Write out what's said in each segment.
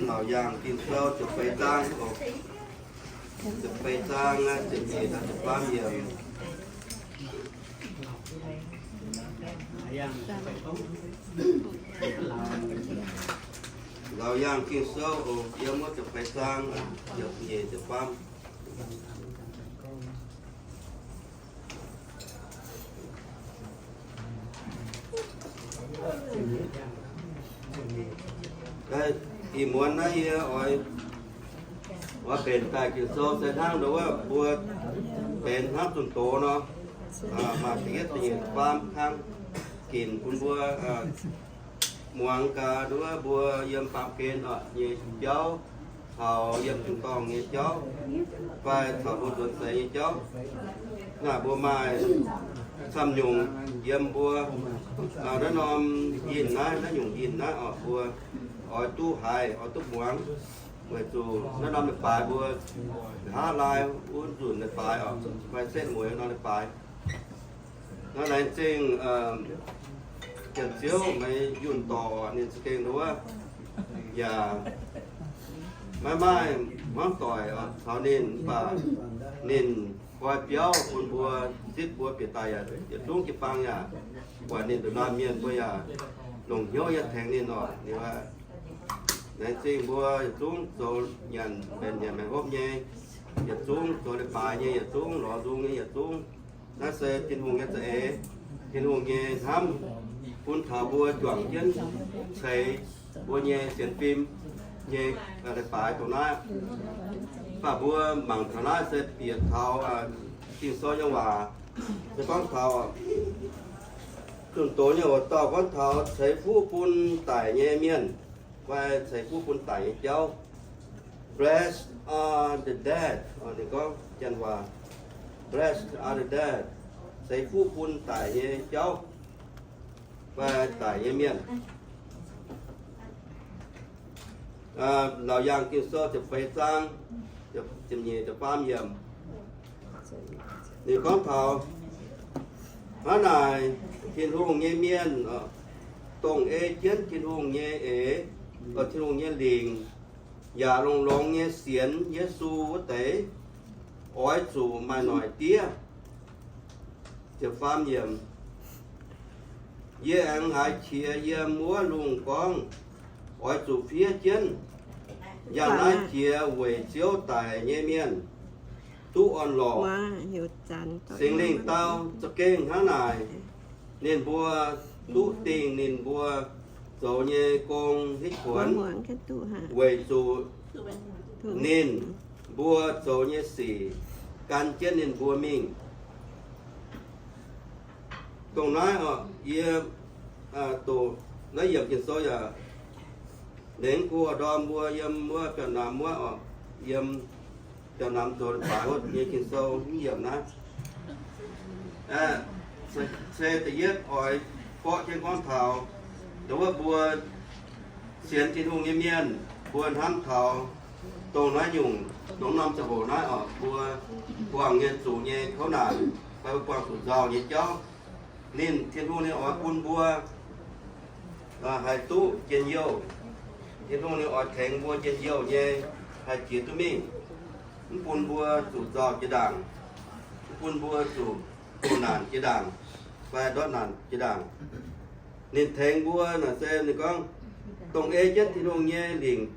Laauc Yaangh Ging-Sou ziepc feix zaang, ziepc feix zaang, ziepc nyeic taux ziepc faam yiemc. Laauc Yaangh Ging-Sou, yiem wuov ziepc feix zaang, ziepc nyeic ziepc faam. Ih muonz naaiv yie oix, oix benx daaih Ging-Sou se hnangv nduov wuov mbuo benx hnangv zunh doz nor, maaih da'yietv da'nyeic faam kang ginc bun mbuo muangx gaax nduov mbuo yiem baamh gen oc nyei jauv, taux yiem tin-dorngh nyei jauv, fai taux mbuo nzuonx seix nyei jauv. Naaiv mbuo maaih camv nyungc yiem mbuo naaiv norm yinh naaiv, naaiv nyungc yinh naaiv oc, mbuo oix duqv haiz, oix duqv muangx, weic zuqc naaiv norm leiz-baaix mbuo nqa'haav laai wuov nzunc leiz-baaix oc, maaih setv mueiz norm leiz-baaix. Naaiv laengz zingh Janx-Ziouv meih yunh dorc ninh za'gengh nduov, yaac maiv maaih hmuangv doic caux ninh, mv baac ninh koi biauv bun mbuo, zipv mbuo bieqc daaih yaac yietc zungv jiu-baang yaac buatc ninh nduqc laanh mienh, mbuo yaac longc hnyouv nyei tengx ninh oc. Ninh laengz zingh mbuo yietc zungv zoux nyanc mbenc nyanc maiv hopv nyei, yietc zungv zoux leiz-baaix nyei, yietc zungv lorz nzung nyei, yietc zungv. Naaiv se Tin-Hungh nyei za'eix, Tin-Hungh nyei hnamv, bun taux mbuo juangc jienv ceix mbuo nyei sienx fim nyei leiz-baaix dongh naaiv. Mv baac mbuo mangc taux naaiv se bieqc taux Ging-Sou nyei waac, se gorngv taux zunh doz nyei oc, dauh gorngv taux ceix fuqv bun daic nyei mienh, fai ceix fuqv bun daic nyei jauv. Blessed are the dead, ninh gorngv Janx waac, blessed are the dead, ceix fuqv bun daic nyei jauv, fai daic nyei mienh. Laauc Yaangh Ging-Sou ziepc feix zaang, ziepc nyeic, ziepc faam yiemc. Ninh gorngv taux hnangv naaic, Tin-Hungh nyei mienh, dongh ei jienv Tin-Hungh nyei eix, Tin-Hungh nyei lingc, yaac longx-longx nyei sienx Yesu wuov deix, oix zuqc maaih noic diev. Ziepc faam yiemc. Yie aengx haiz qiex yiem wuov lungh gorngv, oix zuqc fiev jienv. Yangh naaiv jiex weic Ziouv daic nyei mienh duqv orn-lorqc. Singx Lingh dau za'gengh hnangv naaic, ninh mbuo duqv dingh ninh mbuo zoux nyei gong hitv kuonx, weic zuqc ninh mbuo zoux nyei sic gan jienv ninh mbuo mingh. Dongh naaiv oc, yie doqc naaiv yiemc Ging-Sou yaac lengz go ndorm mbuo yiem wuov biauv-namx wuov oc, yiem biauv-namx zoux leiz-baaix wuov nyei Ging-Sou mv yiemc naaiv. Se da'yietv oix borqv jienv gorngv taux ndongc wuov mbuo sienx Tin-Hungh nyei mienh, mbuo hnamv taux dongh naaiv nyungc, dongh norm ziangh hoc naaiv oc, mbuo buangh nyei zuqc nyei kouv naanc, fai mbuo buangh zuqc nzauh nyei jauv, ninh, Tin-Hungh ninh oix bun mbuo haih duqv njien-youh. Tin-Hungh ninh oix tengx mbuo njien-youh nyei haih jiex duqv mingh, mv bun mbuo zuqc nzauh jiex ndaangc, mv bun mbuo zuqc doh naanc jiex ndaangc, fai ndortv naanc jiex ndaangc. Ninh tengx mbuo naaic se ninh gorngv, dongh ei jienv Tin-Hungh nyei lingc,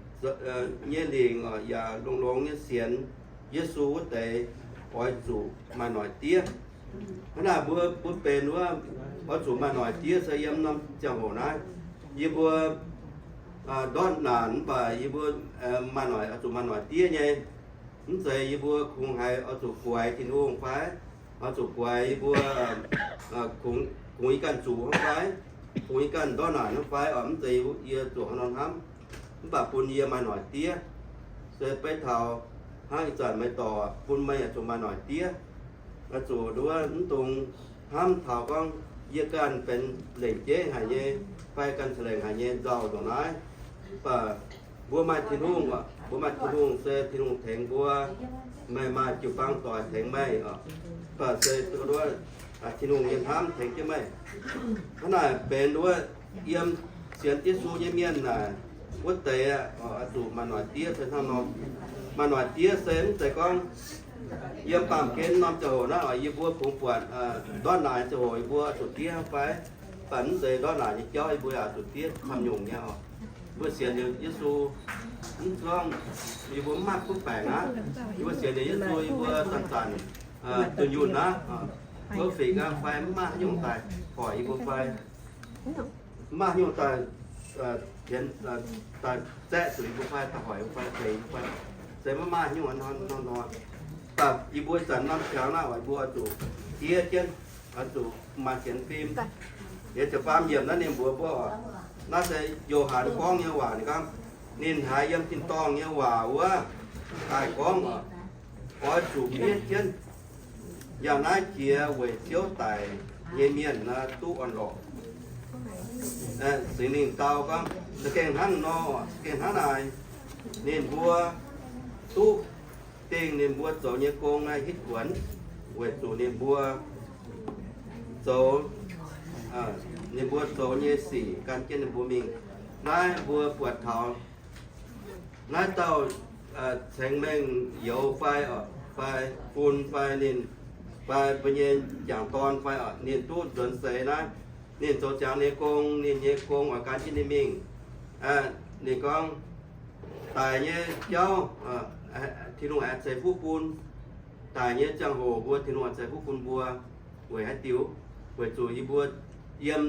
nyei lingc yaac longx-longx nyei sienx Yesu wuov deix oix zuqc maaih noic diev. Hnangv naaic mbuo, mbuo benx wuov oix zuqc maaih noic diev se yiem norm ziangh hoc naaiv. Yie mbuo ndortv naanc mv baac yie mbuo maaih noic, oix zuqc maaih noic diev nyei. Mv zeiz yie mbuo kungx haiz oix zuqc guaix Tin-Hungh fai oix zuqc guaix yie mbuo, kungx yie ganh zuqc hnangv fai, kungx yie ganh ndortv naanc hnangv fai oc. Mv zeiz yie zuqc hnangv nor hnamv. Mv baac bun yie maaih noic diev, se beiv taux hnangv ih zanc meih dorc bun meih oix zuqc maaih noic diev. Oix zuqc nduov mv dungx hnamv taux gorngv yie ganh benx lengc jeiv haic nyei fai ganh ca'lengc haic nyei nzauh ndongc naaiv. Mv baac mbuo maaih Tin-Hungh, mbuo maaih Tin-Hungh se Tin-Hungh tengx mbuo. Meih maaih jiu-baang doic tengx meih, mv baac se nduov Tin-Hungh nyei hnamv tengx jienv meih. Hnangv naaic benx nduov yiem sienx Yesu nyei mienh naaic, wuov deix aqv, oix zuqc maaih noic diev se hnangv nor. Maaih noic diev se mv zeiz gorngv yiem baamh gen norm ziangh hoc naaiv oc, yie mbuo kungx buatc ndortv naaic ziangh hoc yie mbuo zuqc diev fai? Mv baac mv zeiz ndortv naaic nyei jauv yie mbuo yaac zuqc diev camv nyungc nyei oc. Yie mbuo sienx liuz Yesu, mv gorngv yie mbuo mv maaih kuv baengc aqv. Yie mbuo sienx liuz Yesu yie mbuo zanc-zanc zuqc nyunc aqv, perfect aqv fai mv maaih haaix nyungc daaih hoic yie mbuo fai? Mv maaih haaix nyungc daaih, daaih zaeqv zuqc yie mbuo fai, daaih hoic yie mbuo fai, tengx yie mbuo fai? Se maiv maaih haaix nyungc hnangv nor. Mv baac yie mbuo zanc norm jangx naaiv oc, yie mbuo oix zuqc diev jienv, oix zuqc maaih sienx fim. Yietc ziepc faam yiemc naaiv ninh mbuox mbuo oc, naaiv se Yo^han gorngv nyei waac. Ninh gorngv, ninh haiz yiem tin-dorngh nyei waac wuov daaih gorngv oc, oix zuqc fiev jienv. Yangh naaiv jiex weic Ziouv daic nyei mienh duqv orn-lorqc. Singx Lingh dau gorngv, za'gengh hnangv nor, za'gengh hnangv naaic, ninh mbuo duqv dingh ninh mbuo zoux nyei gong hitv kuonx, weic zuqc ninh mbuo zoux, ninh mbuo zoux nyei sic gan jienv ninh mbuo mingh. Naaiv mbuo buatc taux naaiv dauh ceng-mengh youz fai, fai fun fai ninh, fai mbuo nyei jangc dorn fai, ninh duqv nzuonx seix naaiv, ninh zoux ziangx ninh nyei gong, ninh nyei gong oix gan jienv ninh mingh. Ninh gorngv, daic nyei jauv Tin-Hungh aengx ceix fuqv bun. Daic nyei ziangh hoc mbuo Tin-Hungh aengx ceix fuqv bun mbuo. Weic haaix diuc? Weic zuqc yie mbuo yiem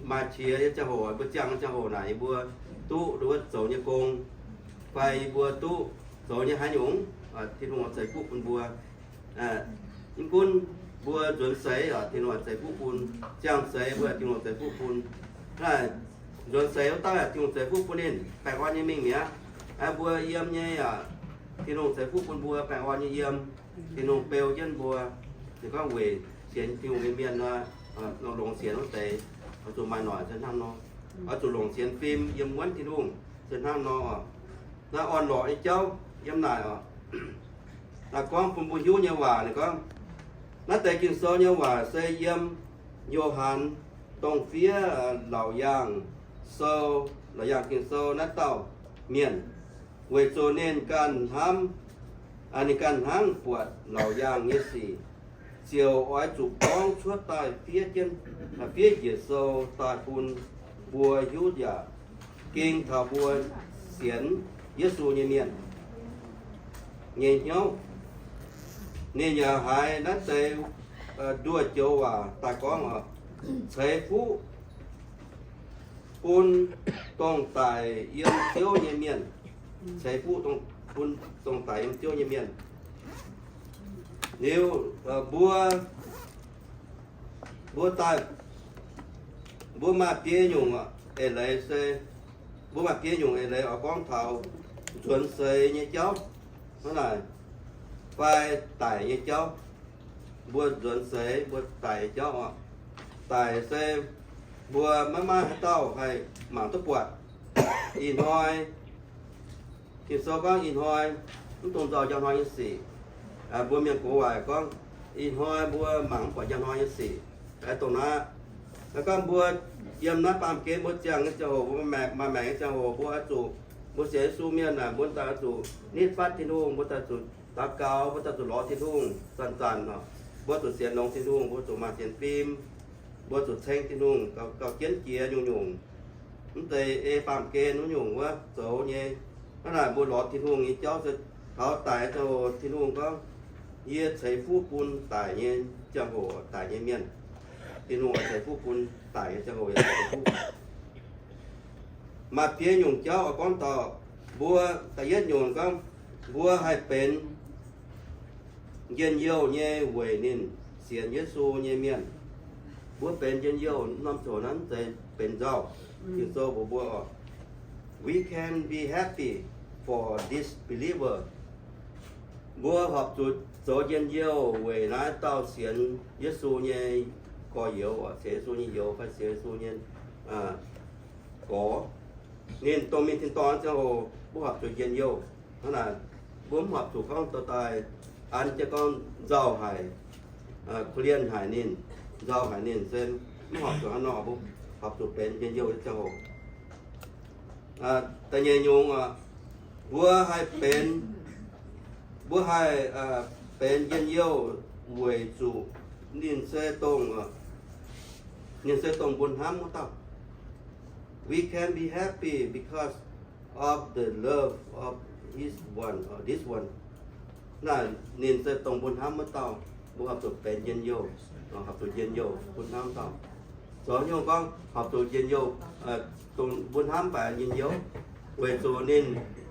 maaih qiex nyei ziangh hoc, mbuo ziangh nyei ziangh hoc naaic yie mbuo duqv nduov zoux nyei gong, fai yie mbuo duqv zoux nyei haaix nyungc, Tin-Hungh ceix fuqv bun mbuo. Mv gunv mbuo nzuonx seix, Tin-Hungh ceix fuqv bun. Ziangh seix mbuo Tin-Hungh ceix fuqv bun. Naaiv nzuonx seix wuov dauh, Tin-Hungh ceix fuqv bun ninh baengh orn nyei mingh mi'aqv. Mbuo yiem nyei, Tin-Hungh ceix fuqv bun mbuo baengh orn nyei yiem. Tin-Hungh beu jienv mbuo. Ninh gorngv weic sienx Tin-Hungh nyei mienh nor, longx sienx wuov deix, oix zuqc maaih noic se hnangv nor. Oix zuqc longc sienx fim yiem wuonv Tin-Hungh se hnangv nor. Naaiv orn-lorqc nyei jauv yiem naaic oc. Naaiv gorngv bun mbuo hiuv nyei waac, ninh gorngv, naaiv deix Ging-Sou nyei waac se yiem Yo^han dongh fiev Laauc Yaangh Sou, Laauc Yaangh Ging-Sou naaiv dauh mienh, weic zuqc ninh ganh hnamv, ninh ganh hnangv buatc Laauc Yaangh nyei sic, ziouc oix zuqc gorngv cuotv daaih fiev jienv, fiev njiec sou daaih bun mbuo hiuv yaac ging taux mbuo sienx Yesu nyei mienh nyei hnyouv. Ninh yaac haiz naaiv deix nduoh joux waac daaih gorngv oc, ceix fuqv bun dongh daic yiem Ziouv nyei mienh. Ceix fuqv bun dongh daic yiem Ziouv nyei mienh. Liuz, mbuo, mbuo daaih, mbuo maaih diex nyungc eix leiz se, mbuo maaih diex nyungc eix leiz oix gorngv taux nzuonx seix nyei jauv hnangv naaic, fai daic nyei jauv. Mbuo nzuonx seix mbuo daic nyei jauv oc. Daic se mbuo maiv maaih haaix dauh haih mangc duqv buatc. Ih hnoi, Ging-Sou gorngv ih hnoi mv dungx nzauh njang hnoi nyei sic. Mbuo mienh gox waaic gorngv ih hnoi mbuo mangc mv buatc njang hnoi nyei sic. Dongh naaiv, naaiv gorngv mbuo yiem naaiv baamh gen mbuo ziangh nyei ziangh hoc, mbuo maaih maengc nyei ziangh hoc, mbuo oix zuqc, mbuo sienx Yesu mienh aah, mbuo daaih oix zuqc nitv fatv Tin-Hungh, mbuo daaih zuqc daux gaux, mbuo daaih zuqc lorz Tin-Hungh zanc-zanc oc. Mbuo zuqc sienx longx Tin-Hungh, mbuo zuqc maaih sienx fim, mbuo zuqc ceng Tin-Hungh gauh, gauh jienv jiex nyungc-nyungc. Mv zeiz ei baamh gen wuov nyungc wuov zoux nyei. Hnangv naaic mbuo lorz Tin-Hungh nyei jauv se taux daic ziangh hoc Tin-Hungh gorngv, yie ceix fuqv bun daic nyei ziangh hoc daic nyei mienh. Tin-Hungh oix ceix fuqv bun daic nyei ziangh hoc yaac ceix fuqv. Maaih diex nyungc jauv oix gorngv taux mbuo, da'yietv nyungc gorngv mbuo haih benx njien-youh nyei weic ninh sienx Yesu nyei mienh. Mbuo benx njien-youh norm ziouc naaiv mv zeiz benx nzauh. Ging-Sou mbuox mbuo oc, we can be happy for this believer. Mbuo horpc zuqc zoux njien-youh weic naaiv dauh sienx Yesu nyei gorx-youz oc, sienx Yesu nyei youz fai sienx Yesu nyei gorx. Ninh dongh mingh tin-dorngh ziangh hoc mbuo horpc zuqc njien-youh. Hnangv naaic, mbuo mv horpc zuqc gorngv dorh daaih an jienv gorngv nzauh haic, korv-lienh haic ninh, nzauh haic ninh se mv horpc zuqc hnangv nor. Mbuo horpc zuqc benx njien-youh nyei ziangh hoc. Da'nyeic nyungc, mbuo haih benx, mbuo haih benx njien-youh weic zuqc ninh se dongh, ninh se dongh mbuo hnamv wuov dauh. We can be happy because of the love of his one, this one. Naaiv ninh se dongh mbuo hnamv wuov dauh, mbuo horpc zuqc benx njien-youh, horpc zuqc njien-youh bun hnamv dauh. Zoux nyungc gorngv horpc zuqc njien-youh, dongh mbuo hnamv baac njien-youh, weic zuqc ninh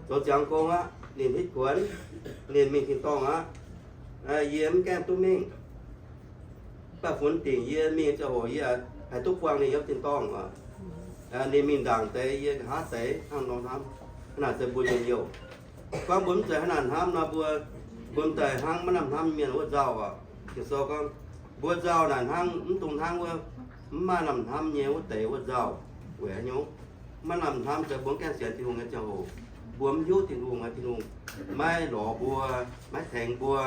zoux ziangx gong aqv, ninh hitv kuonx, ninh mingh tin-dorngh aqv. Yie mv gaengh duqv mingh. Mv baac funx dingc yie mingh ziangh hoc yie haih duqv buangh ninh yiem tin-dorngh oc. Ninh mingh ndaangc deix yie nqa'haav deix hnangv nor hnamv. Hnangv naaic se mbuo njien-youh. Gorngv mbuo mv zeiz hnangv naaic hnamv nor, mbuo, mbuo m'daaih hnangv maiv lamh hnamv mienh wuov nzauh oc. Ging-Sou gorngv, mbuo nzauh naaic hnangv mv dungx hnangv wuov mv maaih lamh hnamv nyei wuov deix wuov nzauh. Weic haaix nyungc? Maiv lamh hnamv se mbuo mv gaengh sienx Tin-Hungh nyei ziangh hoc, mbuo mv hiuv Tin-Hungh, Tin-Hungh maiv lorz mbuo, maiv tengx mbuo.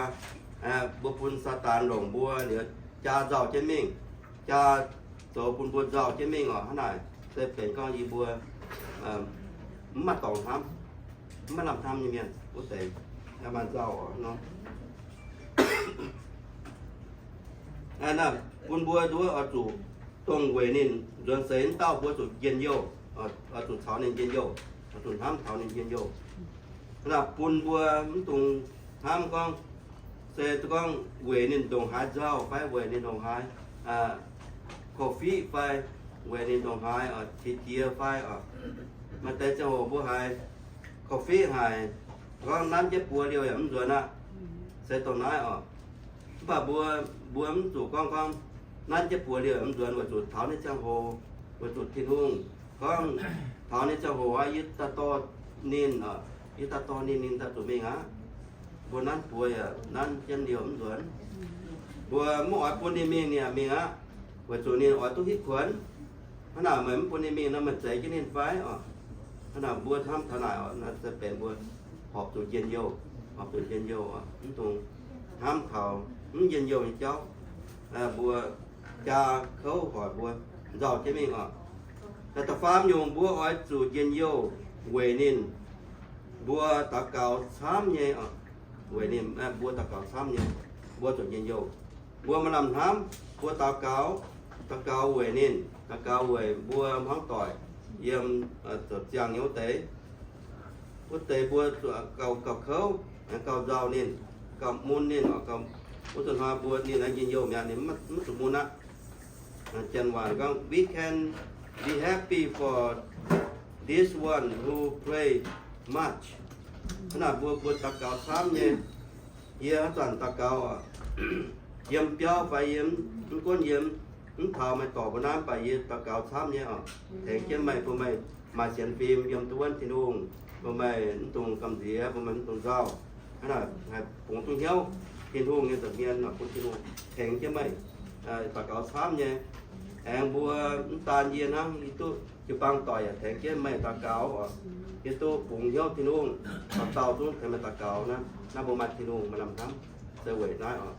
Mbuo bun Saadaan longc mbuo liuz, jaa nzauh jienv mingh, jaa zoux bun mbuo nzauh jienv mingh oc. Hnangv naaic se benx gorngv yie mbuo mv maaih dorngx hnamv, mv maaih lamh hnamv nyei mienh wuov deix, maaih nzauh oc nor. Bun mbuo nduov oix zuqc dongh weic ninh nzuonx seix wuov dauh mbuo zuqc njien-youh, oix zuqc caux ninh njien-youh, oix zuqc hnamv taux ninh njien-youh. Naaiv bun mbuo mv dungx hnamv gorngv, se gorngv weic ninh ndongc haaix nzauh fai weic ninh ndongc haaix korv-fiqv fai weic ninh ndongc haaix qiex jiez fai oc. Maaih deix ziangh hoc mbuo haiz korv-fiqv haic, gorngv nanv jienv buo liouh yaac mv nzuonx aqv. Se dongh naaiv oc. Mv baac mbuo, mbuo mv zuqc gorngv, gorngv nanv jienv buo liouh yaac mv nzuonx weic zuqc taux ninh ziangh hoc, weic zuqc Tin-Hungh gorngv, taux ninh ziangh hoc aqv, yie daaih dorh ninh, yie daaih dorh ninh, ninh daaih zuqc mingh aqv. Mbuo nanv buo yaac nanv jienv liouh mv nzuonx. Mbuo mv oix bun ninh mingh, ninh yaac mingh aqv. Weic zuqc ninh oix duqv hitv kuonx. Hnangv naaic meih mv bun ninh mingh nor, meih zeix jienv ninh fai oc? Hnangv naaic mbuo hnamv taux naaic oc, naaiv se benx mbuo horpc zuqc njien-youh, horpc zuqc njien-youh oc. Mv dungx hnamv taux mv njien-youh nyei jauv. Mbuo jaa kouv hoic mbuo nzauh jienv mingh oc. Da'faam nyungc, mbuo oix zuqc njien-youh weic ninh mbuo daux gaux camv nyei oc. Weic ninh mbuo daux gaux camv nyei, mbuo zuqc njien-youh. Mbuo maaih lamh hnamv, mbuo daux gaux, daux gaux weic ninh, daux gaux weic mbuo hmuangv doic yiem zoux ziangh nyei wuov deix. Wuov deix mbuo zuqc gauh, gauh kouv, gauh nzauh ninh, gauh mun ninh, wuov zuqc hnoi mbuo ninh aengx njien-youh mi'aqv, ninh mv zuqc mun aqv. Janx waac gorngv, we can be happy for this one who pray much. Hnangv naaic mbuo, mbuo daux gaux camv nyei. Yie haaix zanc daux gaux yiem biauv fai yie mv gunv yie mv taux maaih dorc mbuo naaiv, mv baac yie daux gaux camv nyei oc. Tengx jienv meih, bun meih maaih sienx fim yiem duqv wuonv Tin-Hungh, bun meih mv dungx gamh nziex, bun meih mv dungx nzauh. Hnangv naaic haih bungx duqv hnyouv Tin-Hungh nyei nza'hmien, bun Tin-Hungh tengx jienv meih daux gaux camv nyei. Aengx mbuo mv daan yie hnangv, yie duqv jiu-baang doic yaac tengx jienv meih daux gaux oc. Yie duqv bungx hnyouv Tin-Hungh, dauh dauh zungv tengx meih daux gaux naaiv. Naaiv mbuo maaih Tin-Hungh maaih lamh hnamv se weic naaiv oc.